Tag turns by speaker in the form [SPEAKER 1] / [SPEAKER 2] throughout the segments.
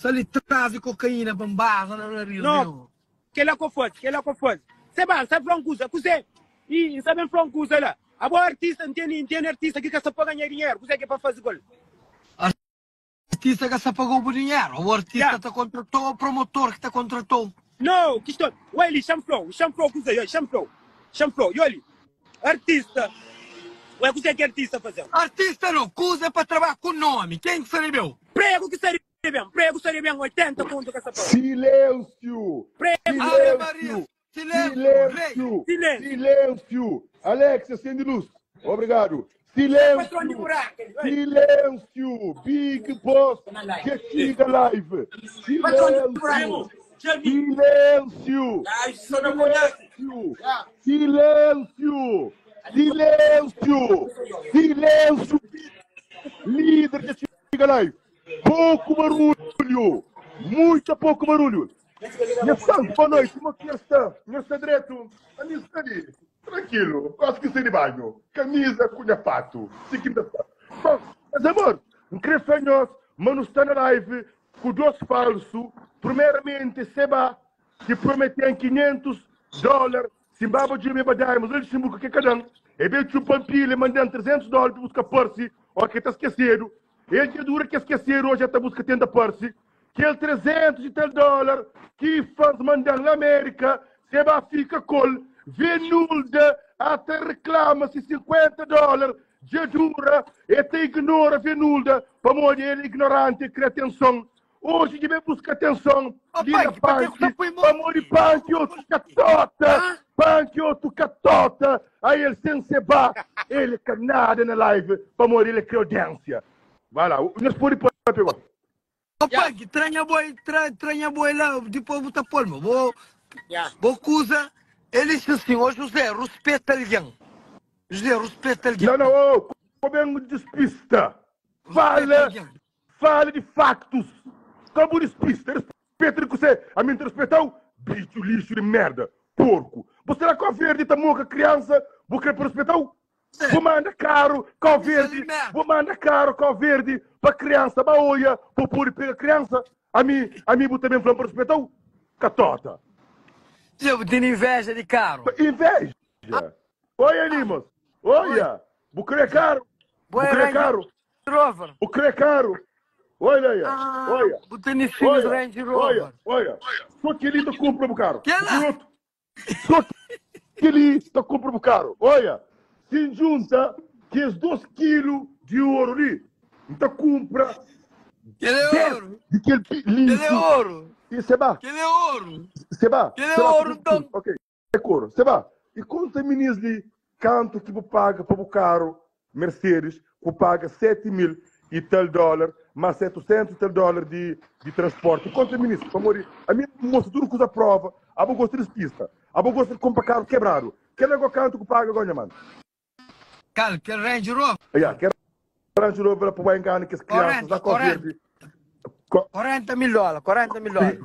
[SPEAKER 1] Sa li trazi kokaína pa N baza na nariz
[SPEAKER 2] No,
[SPEAKER 1] meu.
[SPEAKER 2] kela ko fazi, kela ko fazi. Seba, N sa fla un kuza, kuzé? I N sa ben fla un kuza la. Abo artista, N tene, N tene artista ki ka sa pa ganha dinheru, kuzé ki é pa fazi ku el?
[SPEAKER 1] Artista ka sa pagau bu dinheru, ou artista
[SPEAKER 2] Ya.
[SPEAKER 1] ta kontratou ou promotor ki ta kontratou.
[SPEAKER 2] No, kiston, oi li, xa-m fla-u, xa-m fla-u kuzé, oi, xa-m fla-u, xa-m fla-u, i oli, artista, ué, kuzé ki artista faze-m?
[SPEAKER 1] Artista no, kuza é pa trabadja ku nomi, ken ki sa debeu?
[SPEAKER 2] Pregu ki sa debem, pregu sa debem 80 kontu ka sa paga.
[SPEAKER 3] Silêncio!
[SPEAKER 2] Pregu.
[SPEAKER 1] Ave Maria,
[SPEAKER 3] Silêncio!
[SPEAKER 1] silêncio, rei.
[SPEAKER 3] Silêncio!
[SPEAKER 2] Silêncio.
[SPEAKER 3] Silêncio! Alex, acende luz. Obrigado.
[SPEAKER 2] Patrão de
[SPEAKER 3] Silêncio!
[SPEAKER 2] buraco, ele vai.
[SPEAKER 3] Silêncio! Big Boss dja txiga live.
[SPEAKER 2] Patrão de buraco.
[SPEAKER 3] Silêncio! Silêncio! Silêncio! Silêncio! Silêncio! Líder dja txiga live. Pouco barulho! Muito pouco barulho! Nha santo, boa noite. Como que está? Nha está direto? A mim está ali. Tranquilo. Quase que saí de banho. Camisa com nha fato. Se que está. Bom, mas amor, não queria falar nós, mas não está na live com dois falsos. Primeiramente, Seba, que prometem 500 dólares. Simbaba de beba diamonds, ele simbuca que cada um. E bem chupa pilha, mandando 300 dólares para buscar parse, ou que está esquecido. El dja dura ki eskesedu oji el ta buska tenta parse kel 300 i tal dolar ki fans mandan la Amerika se ba fika kol Venulda ata reklama si 50 dolar dja dura el ta ignora Venulda pamodi el ignorante el kre atenson oji dja ben buska atenson
[SPEAKER 1] Ô
[SPEAKER 3] li na
[SPEAKER 1] Panki, pa ke ku ta
[SPEAKER 3] Panki
[SPEAKER 1] pui mon
[SPEAKER 3] pamodi
[SPEAKER 1] li?
[SPEAKER 3] Panki otu katota
[SPEAKER 1] Hã?
[SPEAKER 3] Panki otu katota a el sen se ba el ka nada na live pamodi el kre audiência vai lá nhos pode papia gó.
[SPEAKER 1] Ô Panki, tra nha boi, tra, tra nha boi la, dipôs bu ta pô-l, mo. Bo, bo kuza, el disse assim, ô José, ruspeta algen. José, ruspeta algen.
[SPEAKER 3] Não, não, ô, ô, ben despista.
[SPEAKER 1] Ruspeta
[SPEAKER 3] Fala,
[SPEAKER 1] algen.
[SPEAKER 3] fala de factos. Ka bu despista. Respeta di kusé. Ami N ta respetau? Bichu lixu di merda. Porku. Bu sta na Kau Verdi ta moka kriansa, bu kre pa respetau? Bu manda karu Kau Verdi, bu manda karu Kau Verdi pa kriansa ba oia, pa bu pode pega kriansa? Ami, ami bu ta ben fla-m pa respetau? Katota.
[SPEAKER 1] Dja bu tene inveja di karu?
[SPEAKER 3] Inveja? Oia li, mos. Oia. Bu kre karu? Bu kre karu?
[SPEAKER 1] Rover.
[SPEAKER 3] Bu kre karu? Olha aí,
[SPEAKER 1] Ah,
[SPEAKER 3] olha.
[SPEAKER 1] bu tene filhos
[SPEAKER 3] Olha,
[SPEAKER 1] Range Rover.
[SPEAKER 3] olha, olha. Só kel-li ta kunpra bu karu.
[SPEAKER 1] Kel lá.
[SPEAKER 3] Bu otu. Só kel-li ta kunpra bu karu. Olha, si N djunta kes dos kilu di oru li, N ta kunpra
[SPEAKER 1] Kel é
[SPEAKER 3] 10
[SPEAKER 1] oru.
[SPEAKER 3] di kel
[SPEAKER 1] Kel é
[SPEAKER 3] lixu.
[SPEAKER 1] oru.
[SPEAKER 3] E seba,
[SPEAKER 1] Kel é oru.
[SPEAKER 3] seba,
[SPEAKER 1] Kel é
[SPEAKER 3] seba,
[SPEAKER 1] oru, nton.
[SPEAKER 3] Ok. É koru. Seba, i konta minis li kantu ki bu paga pa bu karu Mercedes, ku paga 7000 i tal dolar, mas 700 i tal dolar di di transporti. Konta minis, pamodi ami N mostra tudu kuza prova, abo gosta di spista, abo gosta di kunpra karu kebradu. Kela go kantu ku paga go nha manu?
[SPEAKER 1] Kal? Kel Range Rover?
[SPEAKER 3] Ya, kel Range Rover la pa bai ngana kes kriansas la Kau Verdi.
[SPEAKER 1] 40 mil dolar, 40 mil dolar.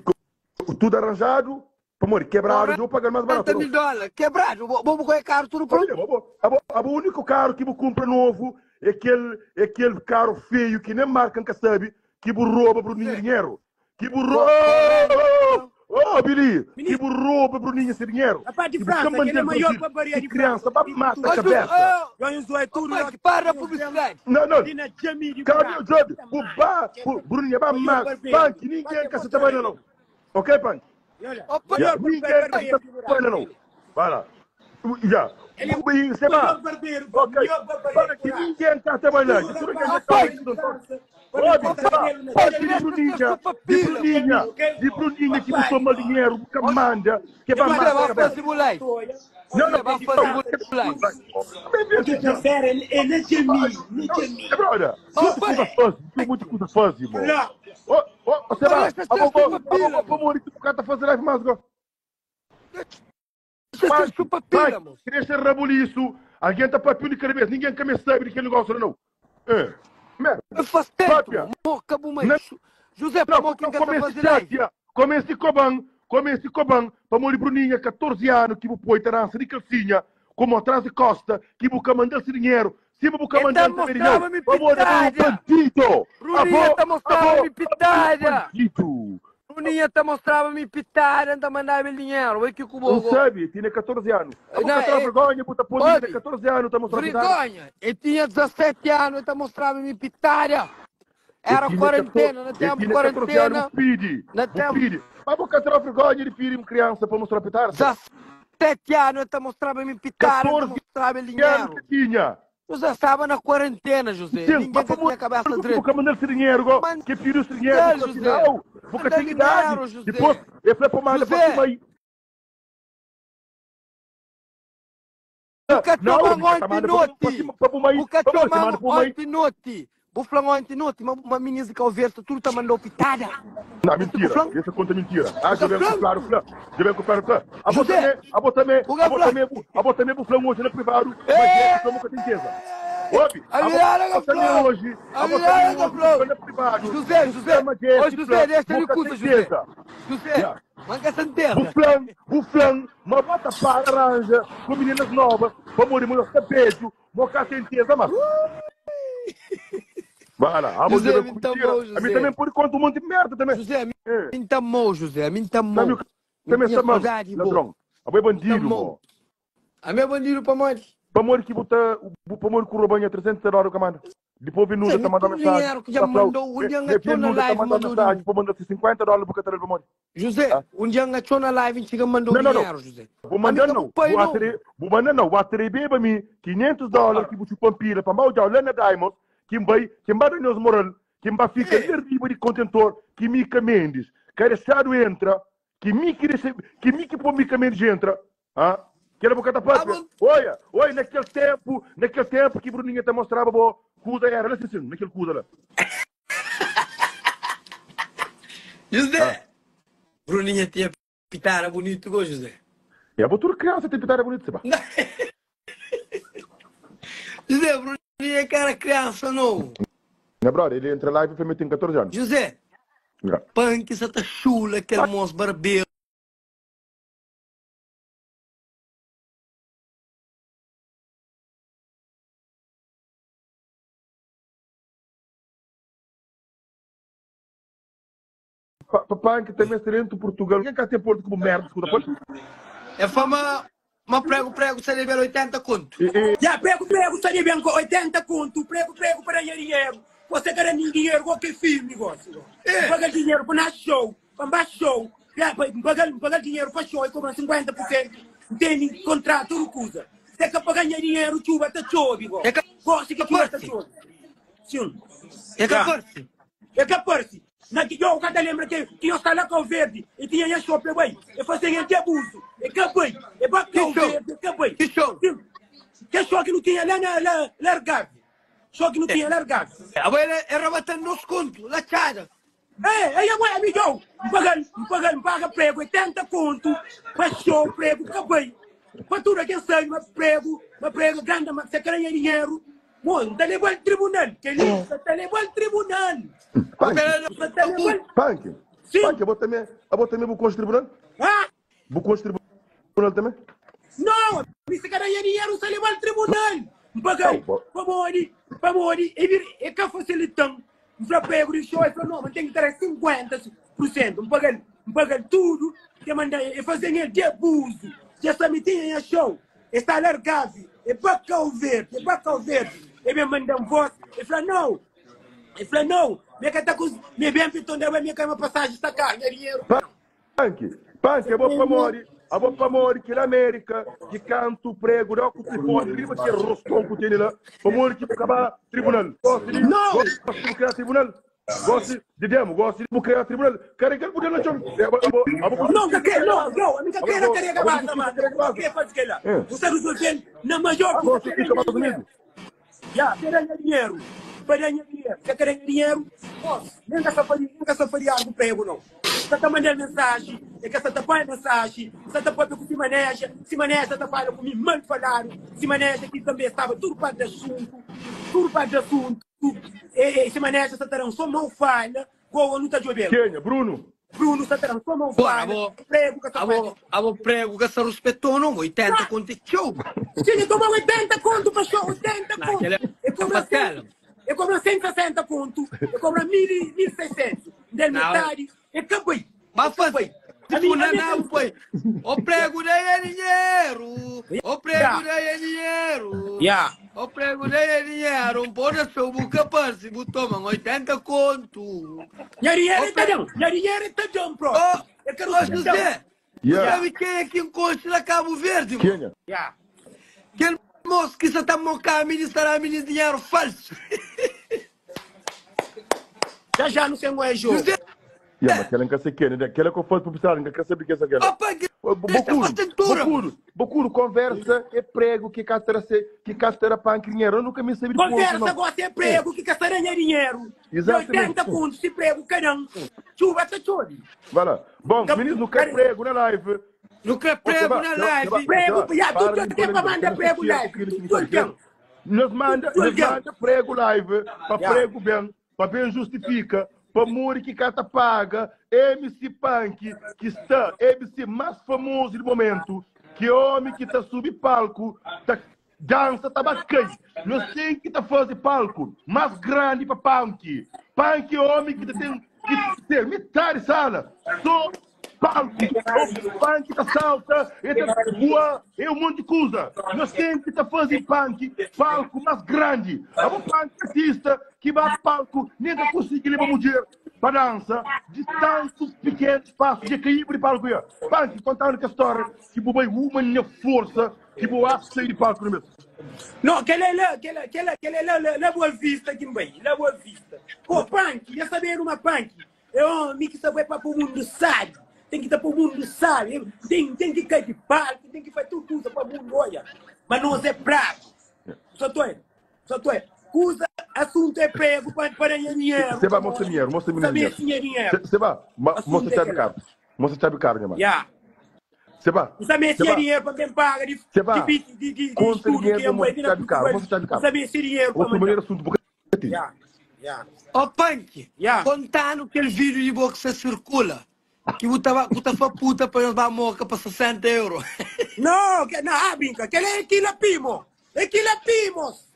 [SPEAKER 3] Tudu aranjadu, Pamodi kebradu dja bu pagal mas baratu
[SPEAKER 1] 40 mil dólar kebradu bo bu koi karu tudu prontu.
[SPEAKER 3] Abo abo abo uniku karu ki bu kumpra novu é kel é kel karu feiu ki nem marka nka sabi ki bu roba Bruninho dinheru ki bu ro oh Billy ki bu roba Bruninho se dinheru ki bu ka mantel Brasil ki kriansa ba mata kabesa.
[SPEAKER 1] Para publicidade.
[SPEAKER 3] Não, não. Kabi, djobi, bu ba, bu, Bruninho ba mata, panki, ninguém ka sa ta bai na não. Ok, panki?
[SPEAKER 1] Opa,
[SPEAKER 3] Ya, ninguém ka ta bai na não. Vai lá. Ya. E você vai. Ok. Para que ninguém ka ta bai lá. Tudo que a gente tá Obi, pode de Bruninha, de Bruninha, de Bruninha que bu toma dinheiro, bu ka manda, que vai
[SPEAKER 1] José,
[SPEAKER 3] mata
[SPEAKER 1] vai
[SPEAKER 3] cabeça.
[SPEAKER 1] fazer bulai.
[SPEAKER 3] Não, não,
[SPEAKER 1] José, vai fazer bulai.
[SPEAKER 3] É, brother, muita coisa faz, muita coisa faz, irmão. Ô, ô, você vai, a vovó, a vovó, pamodi que o cara tá fazendo live mais agora.
[SPEAKER 1] Você
[SPEAKER 3] Vai,
[SPEAKER 1] chupa
[SPEAKER 3] vai,
[SPEAKER 1] pila, moço.
[SPEAKER 3] deixa rabuliço, alguém tá papinho de cada vez, ninguém quer me sabe de que negócio não. É, merda.
[SPEAKER 1] Eu faço tempo,
[SPEAKER 3] Papia.
[SPEAKER 1] moca, bu mãe.
[SPEAKER 3] Não.
[SPEAKER 1] José,
[SPEAKER 3] Não,
[SPEAKER 1] pamodi
[SPEAKER 3] não
[SPEAKER 1] que tá
[SPEAKER 3] comece
[SPEAKER 1] fazer live?
[SPEAKER 3] chatea, comece coban, comece coban, pamodi Bruninha, 14 anos, que bu poi tarança de calcinha, como atrás de costa, que bu ka mandar-se dinheiro. Sima bu ka
[SPEAKER 1] E ta
[SPEAKER 3] manda-l ta beri
[SPEAKER 1] mostraba
[SPEAKER 3] nau.
[SPEAKER 1] mi
[SPEAKER 3] Pamodi abo é un
[SPEAKER 1] pitada.
[SPEAKER 3] bandidu.
[SPEAKER 1] Bruninha
[SPEAKER 3] Abo,
[SPEAKER 1] ta
[SPEAKER 3] abo,
[SPEAKER 1] mostraba mi
[SPEAKER 3] abo é un
[SPEAKER 1] pitada.
[SPEAKER 3] bandidu.
[SPEAKER 1] Bruninha ta mostraba mi pitada, N ta mandaba el dinheru. Oi ki ku bo
[SPEAKER 3] N
[SPEAKER 1] go.
[SPEAKER 3] sabe, tinha 14 anu. Abo
[SPEAKER 1] Na,
[SPEAKER 3] ka tra
[SPEAKER 1] e,
[SPEAKER 3] vergonha bu ta poi minina
[SPEAKER 1] obi,
[SPEAKER 3] 14 anu ta mostra pitada?
[SPEAKER 1] vergonha. E tinha 17 anu, e ta mostraba mi pitada.
[SPEAKER 3] E
[SPEAKER 1] Era
[SPEAKER 3] tinha 14,
[SPEAKER 1] quarentena, na
[SPEAKER 3] e
[SPEAKER 1] tempu
[SPEAKER 3] tinha 14 anu,
[SPEAKER 1] quarentena,
[SPEAKER 3] bu pidi,
[SPEAKER 1] na
[SPEAKER 3] bu
[SPEAKER 1] tempu
[SPEAKER 3] pidi. Mas bu ka tra vergonha di pidi un criança pa mostra pitada, será?
[SPEAKER 1] 17 anu e ta mostraba mi pitada, N ta
[SPEAKER 3] 14
[SPEAKER 1] mostraba el
[SPEAKER 3] anu
[SPEAKER 1] dinheru.
[SPEAKER 3] ki tinha.
[SPEAKER 1] José staba na quarentena, José.
[SPEAKER 3] Sim,
[SPEAKER 1] Ninguém
[SPEAKER 3] mas
[SPEAKER 1] ka
[SPEAKER 3] pamodi
[SPEAKER 1] tinha cabeça
[SPEAKER 3] ki bu
[SPEAKER 1] dretu.
[SPEAKER 3] ka manda-l se dinheru go? Ke pidi-u se dinheru,
[SPEAKER 1] Manda-l,
[SPEAKER 3] bu fla si,
[SPEAKER 1] José.
[SPEAKER 3] Nau, bu ka
[SPEAKER 1] Manda
[SPEAKER 3] ten idadi.
[SPEAKER 1] dinheru, José.
[SPEAKER 3] Dipôs, el fla pa manda pa
[SPEAKER 1] José.
[SPEAKER 3] si mai.
[SPEAKER 1] Bu ka
[SPEAKER 3] Nau,
[SPEAKER 1] txoma-m
[SPEAKER 3] mi ka ta
[SPEAKER 1] onti
[SPEAKER 3] manda pa bu, pa
[SPEAKER 1] noti.
[SPEAKER 3] si, pa bu mai.
[SPEAKER 1] Bu ka
[SPEAKER 3] Pamodi si
[SPEAKER 1] txoma-m
[SPEAKER 3] manda pa bu mai.
[SPEAKER 1] onti noti. Bu fla-m onti noti ma, ma minis di Cabo Verde sta tudu ta manda-u pitada.
[SPEAKER 3] Não,
[SPEAKER 1] Esse ku
[SPEAKER 3] mentira.
[SPEAKER 1] fla-m?
[SPEAKER 3] Esse conta mentira. Ah,
[SPEAKER 1] Bu
[SPEAKER 3] já
[SPEAKER 1] ka
[SPEAKER 3] vem com
[SPEAKER 1] fla-m?
[SPEAKER 3] claro, fla. Já vem com claro, fla. A bota
[SPEAKER 1] José,
[SPEAKER 3] me, a bota me,
[SPEAKER 1] bu ka
[SPEAKER 3] a bota
[SPEAKER 1] fla.
[SPEAKER 3] me, a bota me, bu fla um hoje na privado, mas é que fla nunca tem certeza. Ouve,
[SPEAKER 1] A
[SPEAKER 3] a
[SPEAKER 1] virada que
[SPEAKER 3] bota me
[SPEAKER 1] falou!
[SPEAKER 3] hoje,
[SPEAKER 1] A
[SPEAKER 3] a bota
[SPEAKER 1] virada
[SPEAKER 3] me
[SPEAKER 1] que
[SPEAKER 3] hoje, bu
[SPEAKER 1] falou!
[SPEAKER 3] fla na privado,
[SPEAKER 1] José,
[SPEAKER 3] bu
[SPEAKER 1] José,
[SPEAKER 3] fla mas é
[SPEAKER 1] ô
[SPEAKER 3] que
[SPEAKER 1] José,
[SPEAKER 3] fla
[SPEAKER 1] deixa ele
[SPEAKER 3] nunca
[SPEAKER 1] cusa,
[SPEAKER 3] tem
[SPEAKER 1] José.
[SPEAKER 3] certeza.
[SPEAKER 1] José,
[SPEAKER 3] Yeah.
[SPEAKER 1] manca
[SPEAKER 3] Bu
[SPEAKER 1] certeza.
[SPEAKER 3] flan, bu flan, ma bota para arranja com meninas novas, pa morrer, mas tá beijo, moca certeza, mas. Vai lá, a
[SPEAKER 1] José,
[SPEAKER 3] você
[SPEAKER 1] me
[SPEAKER 3] com
[SPEAKER 1] tá
[SPEAKER 3] mentira.
[SPEAKER 1] bom,
[SPEAKER 3] A mim
[SPEAKER 1] José.
[SPEAKER 3] também pode contar um monte de merda também.
[SPEAKER 1] José, a
[SPEAKER 3] É.
[SPEAKER 1] mim tá mau, José, a mim tá
[SPEAKER 3] Também,
[SPEAKER 1] mau. Me
[SPEAKER 3] também
[SPEAKER 1] tinha
[SPEAKER 3] está mal,
[SPEAKER 1] saudade, bo.
[SPEAKER 3] ladrão. A boi
[SPEAKER 1] Tá
[SPEAKER 3] bandido,
[SPEAKER 1] mau.
[SPEAKER 3] mo.
[SPEAKER 1] A meu bandido pa modi?
[SPEAKER 3] Pa mori que bota, pa mori que rouba 300 dólares que manda. Depois
[SPEAKER 1] José,
[SPEAKER 3] Venuda
[SPEAKER 1] me
[SPEAKER 3] tá mandando
[SPEAKER 1] tudo
[SPEAKER 3] mensagem.
[SPEAKER 1] dinheiro que já
[SPEAKER 3] Tá falando,
[SPEAKER 1] mandou, um dia engatou na
[SPEAKER 3] Venuda tá
[SPEAKER 1] live,
[SPEAKER 3] mandando
[SPEAKER 1] mandou
[SPEAKER 3] mensagem
[SPEAKER 1] dinheiro.
[SPEAKER 3] para mandar 50 dólares para Catarina para mori.
[SPEAKER 1] José,
[SPEAKER 3] Ah.
[SPEAKER 1] um dia engatou na live, chega mandou
[SPEAKER 3] Não, não, não.
[SPEAKER 1] dinheiro, José.
[SPEAKER 3] Vou
[SPEAKER 1] A mim
[SPEAKER 3] mandar
[SPEAKER 1] tá
[SPEAKER 3] não.
[SPEAKER 1] bu pai
[SPEAKER 3] Vou
[SPEAKER 1] não.
[SPEAKER 3] atre, vou mandar não. Vou atreber para mim 500 dólares que vou chupar pila para mal já lá na Diamond, que vai, que vai dar nos moral, que vai ficar
[SPEAKER 1] É.
[SPEAKER 3] ali riba de contentor, que Mica Mendes, que deixado entra, que Mica que Mica pô Mica Mendes entra, ah? Que era boca
[SPEAKER 1] Ah,
[SPEAKER 3] pátria.
[SPEAKER 1] bom.
[SPEAKER 3] Olha, olha, naquele tempo que Bruninha te mostrava, bo, cuda era, lá assim, naquele cuda lá.
[SPEAKER 1] José,
[SPEAKER 3] Ah.
[SPEAKER 1] Bruninha tinha pitara bonito, go, José.
[SPEAKER 3] É, botou criança tem pitada bonita, seba.
[SPEAKER 1] José, Bruninha que era criança, não.
[SPEAKER 3] Minha brother, ele entra lá e foi tem 14 anos.
[SPEAKER 1] José,
[SPEAKER 3] Yeah.
[SPEAKER 1] punk, essa tá chula, aquele moço barbeiro.
[SPEAKER 3] Papai que também excelente Portugal. Quem cá tem Porto como merda, escuta, pode?
[SPEAKER 1] É fama, uma prego, prego, se libera 80 conto.
[SPEAKER 3] E, e,
[SPEAKER 2] Já, prego, prego, está bem com 80 conto, prego, prego para ganhar dinheiro. Você quer dinheiro, qualquer filme, negócio.
[SPEAKER 1] É.
[SPEAKER 2] Paga dinheiro para show, para show. Já, paga, paga dinheiro para show e cobra 50%. Tem contrato, tudo coisa. Você quer pagar dinheiro, chuva, tá chove,
[SPEAKER 1] É que
[SPEAKER 2] Gosta que chuva, tá
[SPEAKER 1] aparece.
[SPEAKER 2] chove. Sim.
[SPEAKER 1] É que
[SPEAKER 2] Já.
[SPEAKER 1] aparece.
[SPEAKER 2] É que aparece. Na que eu cada lembra que tinha sala com verde e tinha em shopping bem. Eu fazia de abuso. É que bem. É para
[SPEAKER 1] Que
[SPEAKER 2] cão
[SPEAKER 1] show?
[SPEAKER 2] verde, é que bem.
[SPEAKER 1] Que show?
[SPEAKER 2] Sim. Que show que não tinha lá na lá, largave. Show que não tinha largave.
[SPEAKER 1] Agora era batendo nos contos, lachada.
[SPEAKER 2] É, aí é amigo. Paga, paga, paga prego 80 conto. Para show prego que bem. Fatura que sai, mas prego, mas prego grande, mas você quer dinheiro. Bom, tá levando ao tribunal. Que ele tá levando ao tribunal.
[SPEAKER 3] Punk,
[SPEAKER 2] Tá levando.
[SPEAKER 3] Punk,
[SPEAKER 2] Sim.
[SPEAKER 3] Punk, eu vou também, eu vou também vou com os tribunal?
[SPEAKER 2] Ah!
[SPEAKER 3] Vou com os tribunal também?
[SPEAKER 2] Não, se quer dinheiro, você leva ao tribunal. Pagai,
[SPEAKER 3] Não,
[SPEAKER 2] pamori, pamori, e vir, e cá facilitando. Pra pego de show, e falou, não, mas tem que ter 50%. Pagai, pagai tudo, que manda, e fazer ele de abuso. Já só me tinha em show. Está largado, é bacão verde, é bacão verde. E me manda um voz, e falou, não. E falou, não, me que tá com, me bem pitão, me cai uma passagem, está cá, dinheiro.
[SPEAKER 3] Punk, Punk, eu vou para Mori, eu vou para Mori, que na América, que canto, prego, não, com o telefone, riba que é rostão que tem lá, para Mori que acabar tribunal. Gosto de,
[SPEAKER 2] Não.
[SPEAKER 3] gosto de criar tribunal. Gosto de demo, gosto de criar tribunal. Carregar o poder na chão.
[SPEAKER 2] Não, que quer, não, não, a minha queira carrega mais, mano. Que faz que lá? Você resolve na maior
[SPEAKER 3] Gosto de ficar mais unido.
[SPEAKER 2] Já, quer ganhar dinheiro. Para ganhar dinheiro. Você quer ganhar dinheiro? Nem que safari, nem que safari algo prego, não. Você tá mandando mensagem, é que você tá põe mensagem, você tá põe com se maneja, se maneja tá falando comigo, mal falaram, se maneja que também estava tudo para de assunto, tudo para de assunto. E, e se maneja, você tá só mal fala, goa não tá jogando.
[SPEAKER 3] Quem? Bruno?
[SPEAKER 2] Bruno sa ta dan só mau
[SPEAKER 1] Bora,
[SPEAKER 2] fala,
[SPEAKER 1] abo,
[SPEAKER 2] prego ka sa
[SPEAKER 1] abo,
[SPEAKER 2] faz.
[SPEAKER 1] abo prego ka sa respetou não, 80 conto é txeu.
[SPEAKER 2] Tinha toma 80 conto pa show, 80
[SPEAKER 1] Não,
[SPEAKER 2] conto.
[SPEAKER 1] aquele
[SPEAKER 2] E
[SPEAKER 1] é
[SPEAKER 2] cobra 100,
[SPEAKER 1] patela.
[SPEAKER 2] e cobra 160 conto, e cobra 1600. Del
[SPEAKER 1] Não.
[SPEAKER 2] metade, e acabei.
[SPEAKER 1] Mas faz,
[SPEAKER 2] Acabei. A
[SPEAKER 1] tipo,
[SPEAKER 2] mim, a
[SPEAKER 1] não,
[SPEAKER 2] mim,
[SPEAKER 1] não, pai. O prego daí é dinheiro. O prego daí é dinheiro.
[SPEAKER 2] Yeah.
[SPEAKER 1] O prego daí é dinheiro. Um pode ser o capaz, se toma 80 conto.
[SPEAKER 2] Nha dinheiro
[SPEAKER 1] Ô,
[SPEAKER 2] é tadão, nha dinheiro é tadão, bro.
[SPEAKER 1] Ô,
[SPEAKER 2] Eu quero
[SPEAKER 1] ô José,
[SPEAKER 3] Yeah.
[SPEAKER 1] sabe quem é que encosta lá Cabo Verde, mano?
[SPEAKER 3] Quem é?
[SPEAKER 2] Yeah.
[SPEAKER 1] Aquele moço que só tá mocando, ministrar a dinheiro falso.
[SPEAKER 2] Já já não sei qual é jogo.
[SPEAKER 1] José,
[SPEAKER 3] Yeah, mas aquela nunca sei quem, né? Aquela que eu faço publicidade, nunca quer saber quem é aquela.
[SPEAKER 1] opa, que
[SPEAKER 3] Ô,
[SPEAKER 1] esta
[SPEAKER 3] Bocuro,
[SPEAKER 1] fazentura.
[SPEAKER 3] Bocuro, Bocuro, conversa é prego que cá terá se, que cá terá pão dinheiro. Eu nunca me sabia de ponto,
[SPEAKER 2] Conversa,
[SPEAKER 3] não.
[SPEAKER 2] gosta é prego, que caçaranha é dinheiro. E
[SPEAKER 3] Exatamente.
[SPEAKER 2] 80 pontos, se prego, carão. Chuva, tá chore.
[SPEAKER 3] Vai lá. Bom, menino, não quer prego na live.
[SPEAKER 1] Não quer prego na live.
[SPEAKER 2] Prego, já, tudo o tempo manda prego live. Tudo o tempo.
[SPEAKER 3] Nos manda,
[SPEAKER 2] Tudo
[SPEAKER 3] nos
[SPEAKER 2] tempo.
[SPEAKER 3] manda prego live, para
[SPEAKER 2] Yeah.
[SPEAKER 3] prego bem, para bem justifica, para muri que cata paga, MC Punk, que está MC mais famoso do momento, que homem que está sub palco, tá dança, tá bacana. Nós tem que tá fazer palco mais grande para Punk. Punk é homem que tem que ter metade sala, só palco, o punk tá salta, ele tá voa, é um monte de coisa. Nós temos que tá fazer punk, palco mais grande. É um punk artista que vai palco, nem tá consegue levar mulher para dança, de tantos pequenos passos de cair de palco. aí. Punk, contando que a história, que vou uma minha força, que vou sair de palco no mesmo.
[SPEAKER 2] Não, aquele é lá, aquele, aquele, aquele é lá, lá, lá Boa Vista aqui bem, lá Boa Vista. Pô, punk, ia saber uma punk. É homem que sabe para o mundo sabe. Tem que estar para o mundo sabe. Tem, tem que cair de palco, tem que fazer tudo coisa para o mundo, olha. Mas nós é brabo. Só tô, só tô. Coisa, assunto é prego para para ganhar dinheiro.
[SPEAKER 3] Você vai mostrar dinheiro, mostra
[SPEAKER 2] Saber
[SPEAKER 3] dinheiro.
[SPEAKER 2] se é dinheiro.
[SPEAKER 3] Você vai,
[SPEAKER 2] Assunto
[SPEAKER 3] mostra
[SPEAKER 2] é
[SPEAKER 3] chave
[SPEAKER 2] aquele.
[SPEAKER 3] carro. Mostra chave carro, minha mãe.
[SPEAKER 2] Yeah.
[SPEAKER 3] Você vai.
[SPEAKER 2] Saber se
[SPEAKER 3] Você
[SPEAKER 2] é
[SPEAKER 3] vai.
[SPEAKER 2] dinheiro para quem paga de,
[SPEAKER 3] Você vai.
[SPEAKER 2] de, de, de, de
[SPEAKER 3] Conta
[SPEAKER 2] estudo
[SPEAKER 3] dinheiro,
[SPEAKER 2] que é
[SPEAKER 3] mostra
[SPEAKER 2] moeda
[SPEAKER 3] chave carro, mostra chave carro.
[SPEAKER 2] Saber se é dinheiro para
[SPEAKER 3] Outro
[SPEAKER 2] mandar.
[SPEAKER 3] maneiro assunto, porque
[SPEAKER 2] Yeah. Yeah.
[SPEAKER 1] Ó, Punk,
[SPEAKER 2] Yeah.
[SPEAKER 1] contando aquele vídeo de boa que você circula, que botava botava puta para levar a moca para 60 euros.
[SPEAKER 2] Não, que, não, ah, brinca, aquele é aquilo pimo. Aquilo é pimos.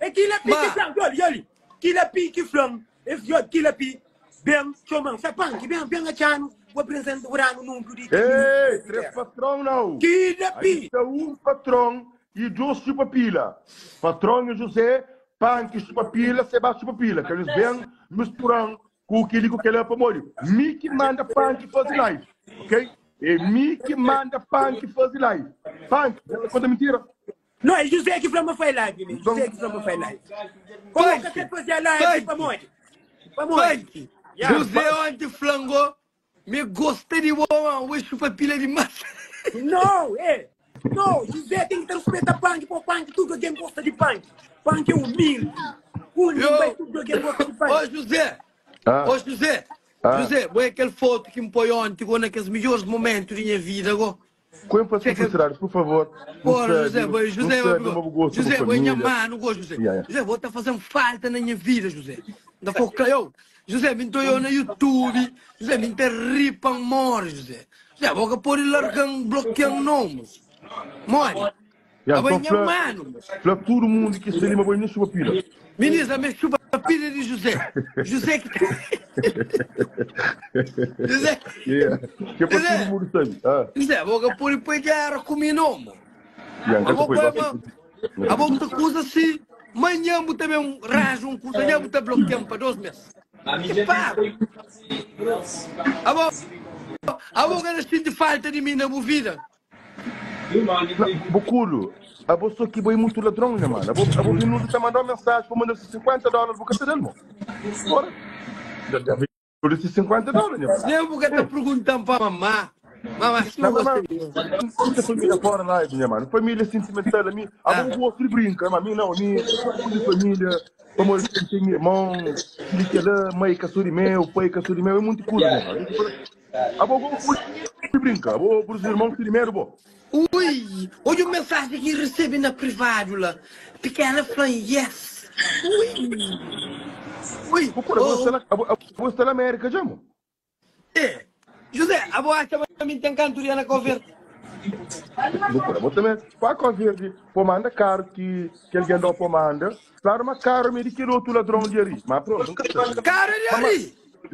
[SPEAKER 2] Aquilo é pi
[SPEAKER 1] Ma-
[SPEAKER 2] que flan, olha, olha. Aquilo é pi que flan. Esse olha, aquilo é pi. Bem, chama, sai punk, bem, bem achando. Vou apresentar o ano número de.
[SPEAKER 3] Ei, três patrão não.
[SPEAKER 2] Aquilo é
[SPEAKER 3] Aí
[SPEAKER 2] pi.
[SPEAKER 3] está um patrão e dois chupapila. Patrão é José, Punk chupapila, Sebastião chupapila. Que eles vêm misturando com aquele que ele é para molho. Mi que manda Punk fazer live, ok? É mi que manda Punk fazer live. Punk, ela conta mentira.
[SPEAKER 2] Não, é José que flama foi live, né? José que flama foi live. Como que você fazia live
[SPEAKER 1] Punk.
[SPEAKER 2] para onde? Para onde?
[SPEAKER 1] Punk,
[SPEAKER 2] Yeah.
[SPEAKER 1] José ontem flangou, me gostei de boa, o chupa pilha de massa.
[SPEAKER 2] Não, é. Não, José tem que ter respeito a punk, pô, punk, tudo quem gosta de punk. Punk é humilde. Humilde,
[SPEAKER 1] Eu-
[SPEAKER 2] vai tudo quem gosta de punk.
[SPEAKER 1] Ô José,
[SPEAKER 3] Ah.
[SPEAKER 1] ô José,
[SPEAKER 3] Ah.
[SPEAKER 1] José, foi aquele foto que me põe ontem, com naqueles melhores momentos da minha vida, agora.
[SPEAKER 3] Quem faz
[SPEAKER 1] Chega-
[SPEAKER 3] publicidade, por favor.
[SPEAKER 1] Porra,
[SPEAKER 3] Não
[SPEAKER 1] José,
[SPEAKER 3] sabe,
[SPEAKER 1] boy,
[SPEAKER 3] não
[SPEAKER 1] José,
[SPEAKER 3] sabe,
[SPEAKER 1] boy,
[SPEAKER 3] não gosto
[SPEAKER 1] José,
[SPEAKER 3] da
[SPEAKER 1] boy, minha
[SPEAKER 3] família.
[SPEAKER 1] mano, gosto, José.
[SPEAKER 3] Yeah, yeah.
[SPEAKER 1] José, vou estar fazendo falta na minha vida, José. Ainda for eu, José, me tô eu no YouTube, José, me interripa morre, José. José, vou pôr ele largando, bloqueando nomes. Morre.
[SPEAKER 3] Yeah,
[SPEAKER 1] Ah, boy,
[SPEAKER 3] então,
[SPEAKER 1] minha
[SPEAKER 3] Flá-
[SPEAKER 1] mano.
[SPEAKER 3] Flá, todo mundo que se lima, boy, nem chupapila.
[SPEAKER 1] Menina, me chupa a pilha de José. José que. José.
[SPEAKER 3] Yeah. Que é para
[SPEAKER 1] José.
[SPEAKER 3] todo mundo sabe. Ah.
[SPEAKER 1] José, vou pôr e pôr guerra comigo, não, mano.
[SPEAKER 3] Yeah,
[SPEAKER 1] A boca
[SPEAKER 3] depois,
[SPEAKER 1] é uma. A boca te acusa se amanhã me também um rajo um cusa, amanhã me bloqueando para dois meses. Que pá! A boca, a boca não sente falta de mim na minha vida.
[SPEAKER 3] Boculo, a bolsa aqui foi muito ladrão, né, mano? A bolsa não tá mandando mensagem para mandar 50 dólares para você, irmão. Bora. Deve ser 50 dólares, né? mano?
[SPEAKER 1] Nem porque tá perguntando para mamá. Mamá, se
[SPEAKER 3] Não,
[SPEAKER 1] não
[SPEAKER 3] mas,
[SPEAKER 1] gosta
[SPEAKER 3] muita família fora lá, minha mano. Família sentimental, a mim. A ah. gosto de brinca, mas a mim não, a mim, de família, como eu tenho irmão, filho que lá, mãe que meu, pai que meu, é muito coisa, né, mano? A boa gosto de brinca, a boa por os irmãos que primeiro, bom.
[SPEAKER 1] Ui, olha o mensagem que recebe na privado lá. Pequena falando yes. Ui. Ui.
[SPEAKER 3] Procura,
[SPEAKER 1] Oh,
[SPEAKER 3] você lá, você na América, já, mano.
[SPEAKER 1] É. José, abo atxa ma mi ten kantu dia na Cabo Verde?
[SPEAKER 3] Bu fla, bo também, pa Cabo Verde, pô manda carro que que alguém dá pô manda. Claro, mas carro me de aquele outro ladrão de ali. Mas pronto, nunca sabe.
[SPEAKER 1] Carro é de Ari!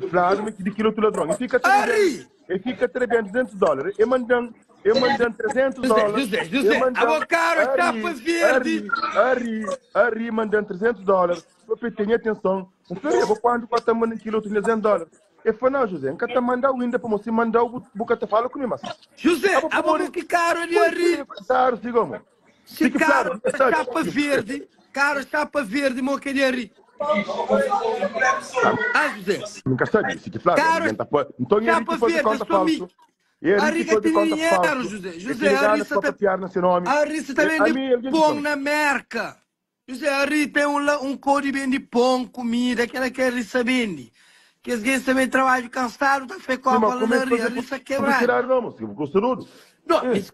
[SPEAKER 3] Claro, mas de aquele outro ladrão. E fica
[SPEAKER 1] Ari!
[SPEAKER 3] E fica te devendo 200 dólares. E mandando, e mandando 300
[SPEAKER 1] José,
[SPEAKER 3] dólares.
[SPEAKER 1] José,
[SPEAKER 3] E
[SPEAKER 1] José,
[SPEAKER 3] mandando,
[SPEAKER 1] abo carro é chapa
[SPEAKER 3] Ari,
[SPEAKER 1] verde.
[SPEAKER 3] Ari, Ari, Ari mandando 300 dólares. Papi, tenha atenção. Um falei, vou quando quando tá mandando aquilo outro 300 dólares. Ele falou, não, José, nunca te mandar o ainda para você mandar o boca te fala comigo, mas.
[SPEAKER 1] José,
[SPEAKER 3] Abo
[SPEAKER 1] abo
[SPEAKER 3] por
[SPEAKER 1] que carro é de Ari?
[SPEAKER 3] Claro, sigo, amor.
[SPEAKER 1] Se
[SPEAKER 3] Fique
[SPEAKER 1] carro
[SPEAKER 3] claro,
[SPEAKER 1] é
[SPEAKER 3] sabe?
[SPEAKER 1] chapa verde, carro é chapa verde, mo que é de Ari. Ah, José,
[SPEAKER 3] Nunca sabe, se que claro,
[SPEAKER 1] Caro,
[SPEAKER 3] ninguém tá po- Então ele
[SPEAKER 1] chapa
[SPEAKER 3] que faz
[SPEAKER 1] verde,
[SPEAKER 3] conta
[SPEAKER 1] sou mi.
[SPEAKER 3] falso. Ele
[SPEAKER 1] Ari
[SPEAKER 3] que
[SPEAKER 1] que
[SPEAKER 3] faz
[SPEAKER 1] tem
[SPEAKER 3] conta
[SPEAKER 1] dinheiro,
[SPEAKER 3] falso.
[SPEAKER 1] José.
[SPEAKER 3] Ele
[SPEAKER 1] José,
[SPEAKER 3] tem
[SPEAKER 1] Ari
[SPEAKER 3] ganas
[SPEAKER 1] tá
[SPEAKER 3] para papiar no seu nome.
[SPEAKER 1] Ari também
[SPEAKER 3] A
[SPEAKER 1] de
[SPEAKER 3] mim, alguém
[SPEAKER 1] pão
[SPEAKER 3] disse,
[SPEAKER 1] na merca. José, Ari tem um, um código bem de pão, comida, aquela que Ari sabendo. Que as gays também trabalham cansado, tá feio
[SPEAKER 3] Sim,
[SPEAKER 1] copa
[SPEAKER 3] mas
[SPEAKER 1] lá
[SPEAKER 3] como
[SPEAKER 1] na
[SPEAKER 3] é que
[SPEAKER 1] Ari,
[SPEAKER 3] fazer
[SPEAKER 1] Ari está quebrado.
[SPEAKER 3] publicidade não, moço? Porque o saludo.
[SPEAKER 1] Não,
[SPEAKER 3] É.
[SPEAKER 1] isso.